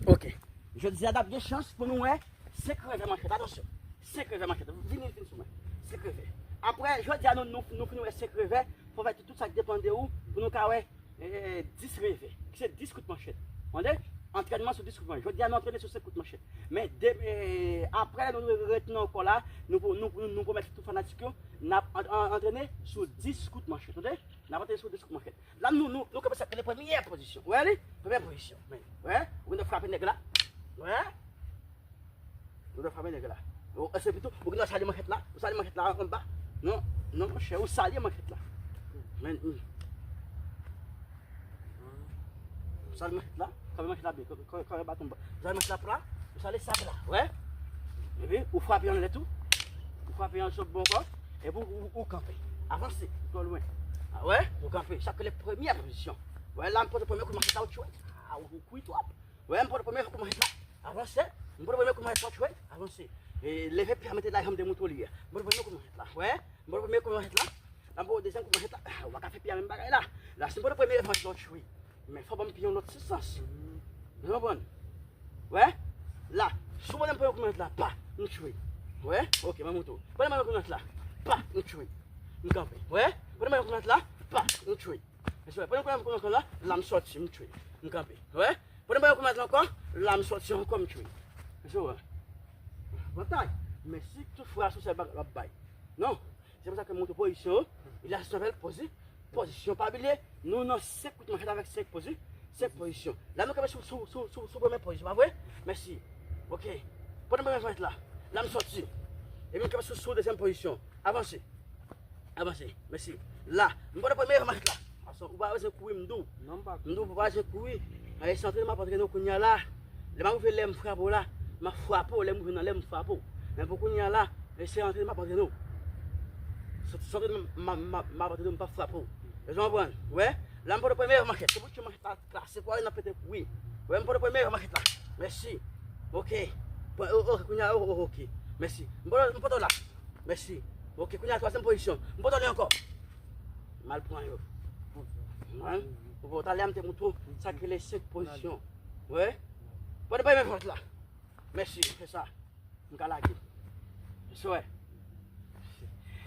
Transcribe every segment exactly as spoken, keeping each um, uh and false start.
Ok. Jodi a n ap gen chans pou nou wè senk revè manchèt. Atansyon. Senk revè manchèt. Vini, vini sou mwen. Senk revè. Apre, jodi a nou, nou, nou fin wè senk revè, fò w fè tout, tout sa k depann de ou pou nou ka wè, eh, dis revè. Ki se dis kout manchèt. Tande? Antrènman sou dis kout manchèt. Jodi a nou antrene sou senk kout manchèt. Men de, eh, apre nou retounen ankò la, nou, nou, nou, nou pwomèt tout fanatik yo, n ap an-, an-, antrene sou dis kout manchèt. Tande? N ap antrene sou dis kout manchèt. La, nou, nou, nou kòmanse ak le premye pozisyon. Wè li? Premye pozisyon. Men, wè? Ou gentan frape nèg la. Wè? Ou gentan frape nèg la. Ou, e, se pito, ou gentan sali manchèt la. Ou sali manchèt la anba. Non, non, monchè, ou sali manchèt la. Men, hmm. Ou sali manchèt la. Frape manchèt la byen. Kò, kò, kò, baton ba. Ou sali manchèt la pla. Ou sali sa pla. Wè? Epi, ou frape anlè tou. Ou frape anlè sou bò ankò. Epi, ou, ou, ou kanpe. Avanse. Twò lwen. A, wè? Ou kanpe. Sa k rele premye pozisyon. Wè, la, m pote premye kout manchèt la, ou tchwe. A, ou, ou kouri twòp. Wè, m pote premye kout manchèt la. Avanse. M pote premye kout manchèt la, ou tchwe. Avanse. E, leve pye a, mete la, jan m te montre w li a. M pote premye kout manchèt la. Wè? M pote premye kout manchèt la. La, m pote dezyèm kout manchèt la. A, ou pa ka fè pye a menm bagay la. La, si m pote premye manchèt la, ou tchwe. Men fò ban m pye yon lòt sans. Ou konprann? Wè? La, si w pote m premye kout manchèt la, pa, m tchwe. Wè? Ok, mwen montre w. Pote m premye kout manchèt la, pa, m tchwe. M kanpe. Wè? Pote m premye kout manchèt la, pa, m tchwe. Mesye, wè, pandan m pran kout manchèt la, la m sòti, m tchwe. M kanpe. Wè? Pandan m pran kout manchèt la ankò, la m sòti ankò, m tchwe. Mesye, wè. Bantay. Men si tout fwa se sèl bagay l ap bay. Non. Se pou sa ke m montre pozisyon yo. E la, se sa fè l poze. Pozisyon. Pa bliye, nou nan senk kout manchèt avèk senk pozi-, senk pozisyon. La, nou kanpe sou, sou, sou, sou, sou premye pozisyon, pa vre? Mèsi. Ok. Pandan m pran manchèt la, la m sòti. Epi m kanpe sou, sou dezyèm pozisyon. Avanse. Avanse. Mèsi. La, m pran premye manch la. Paske ou pa bezwen kouri, m di w. Non, m pa kouri. M di w, ou pa bezwen kouri. E se antrènman m ap antrene w kounye a la. Lè m ap rive, lè m frape w la, m ap frape w. Lè m rive nan lè, m frape w. Men pou kounye a la, e se antrènman m ap antrene w. Se, se antrènman m, m, m, m ap antrene w, m p ap frape w. Èske w konprann? Wè? La, m pote premye manchèt. Se pou tchwe manchèt la. Klasik, wè, n ap pete kouri. Wè, m pote premye manchèt la. Mèsi. Ok. Pran, o, ok, kounye a, o, o, ok. Mèsi. M pote, m pote w la. Mèsi. Ok, kounye a, twazyèm pozisyon. M pote w li ankò. M al pran yo. Wè? Ou wè, talè a m te montre w sa k rele senk pozisyon. Wè? Pote premye manchèt la. Mèsi, fè sa. M ka lage. Se vre.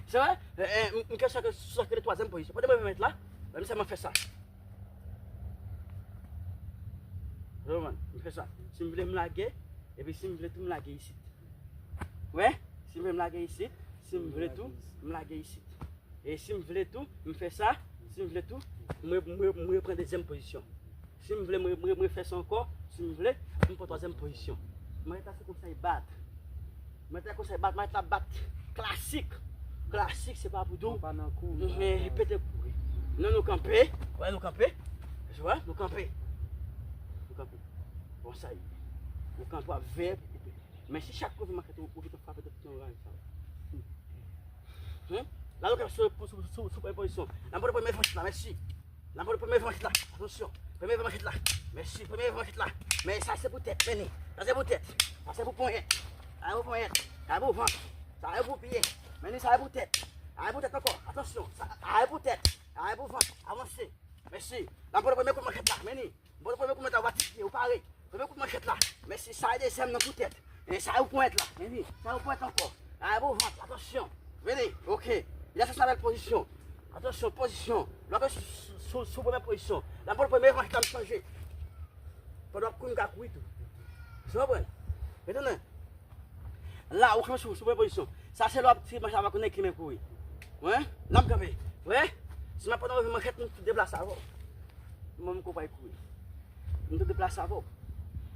Se vre? E, e, m, m ke sa ke, sa ke le twazyèm pozisyon. Pandan mwen mèt la, men m sèlman fè sa. Ou konprann? M fè sa. Si m vle m lage, epi si m vle tou m lage isit. Wè? Si m vle m lage isit, si m vle tou m lage isit. E si m vle tou, m fè sa. Si m vle tou, m re-, m re-, m repran dezyèm pozisyon. Si m vle, m re-, m re-, m refè sa ankò. Si m vle, m pran twazyèm pozisyon. Manchèt la se konsa l bat. Manchèt la konsa l bat, manchèt la bat klasik. Klasik, se pa pou di w. Pete kouri. Non, nou kanpe. Wè, nou kanpe. Wè, nou kanpe. Nou kanpe. Bon, sa ye. Nou kanpe, w ap veye. Men si chak kote manchèt ou, ou gentan frape tout yon raj sa. Hmm? La, nou kanpe sou, sou, sou, sou premye pozisyon. N ap pran premye manchèt la, mèsi. N ap pran premye manchèt la. Atansyon. Premye manchèt la. Mèsi, premye manchèt la. Men sa se pou tèt, men ni. Sa se pou tèt. Sa se pou ponyèt. Sa se pou ponyèt. Sa se pou vant. Sa se pou pye. Men ni, sa se pou tèt. Sa se pou tèt ankò. Atansyon. Sa, sa se pou tèt. Sa se pou vant. Avanse. Mèsi. N ap pran premye kout manchèt la. Men ni. Bon, premye kout manchèt la, ou pa ti pye, ou pare. Premye kout manchèt la. Mèsi, sa e dezyèm nan pou tèt. E sa e pou ponyèt la. Vini, sa e pou ponyèt ankò. Sa e pou vant, atansyon. Vini, ok. Li la se sa bèl pozisyon. Atansyon, pozisyon. Lè w sou, sou, sou premye pozisyon. La, bon, premye manchèt la, m chanje. Pandan w ap kouri, m ka kouri tou. Ou konprann? Retounen. La, ou kanpe sou, sou premye pozisyon. Sa se lè w ap tire manchèt la, w ap konnen ki men kouri. Wè? La m kanpe. Wè? Si m ap pran manchèt, m tou deplase avè w. Mwen, m konprann kouri. M tou deplase avè w.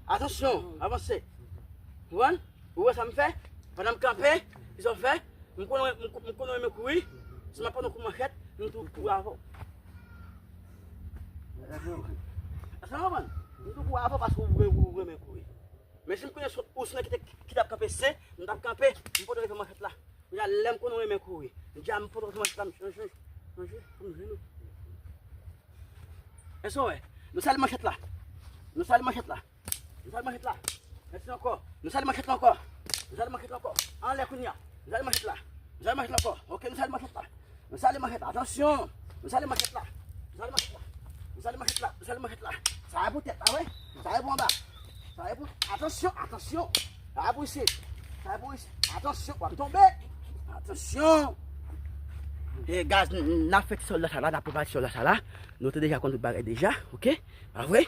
Atansyon, avanse. Ou konprann? Ou wè sa m fè? Pandan m kanpe, kisa w fè? M konnen, m, m konnen w renmen kouri. Si m ap pran yon kout manchèt, m tou kouri avè w. Èske w konprann? M tou kouri avè w paske w, w, w renmen kouri. Men si m konnen se ou sou ki te, ki t ap kanpe sen, m t ap kanpe, m pote w avèk manchèt la. Kounya lè m konnen w renmen kouri. M di a m pote w avèk manchèt la, m chanje, chanje, chanje pou m jwenn ou. Èske w wè? Nou sale manchèt la. Nou sale manchèt la. Nou sale manchèt la. Mèsi ankò. Nou sale manchèt la ankò. Nou sale manchèt la ankò. Anlè kounya. Nou sale manchèt la. Nou sale manchèt la ankò. Ok, nou sale manchèt la. Nou sale manchèt la. Atansyon. Nou sale manchèt la. Nou sale manchèt la. Nou sale manchèt la. Nou sale manchèt la. Sa e pou tèt la, wi. Sa e pou anba. Sa e pou. Atansyon, atansyon. Sa e pou isit. Sa e pou isit. Atansyon, w ap tonbe. Atansyon. E gaz, n, n ap fè ti sòlda sa la, n ap prepare ti sòlda sa la. Nou te deja konn tout bagay deja, ok? Pa vre?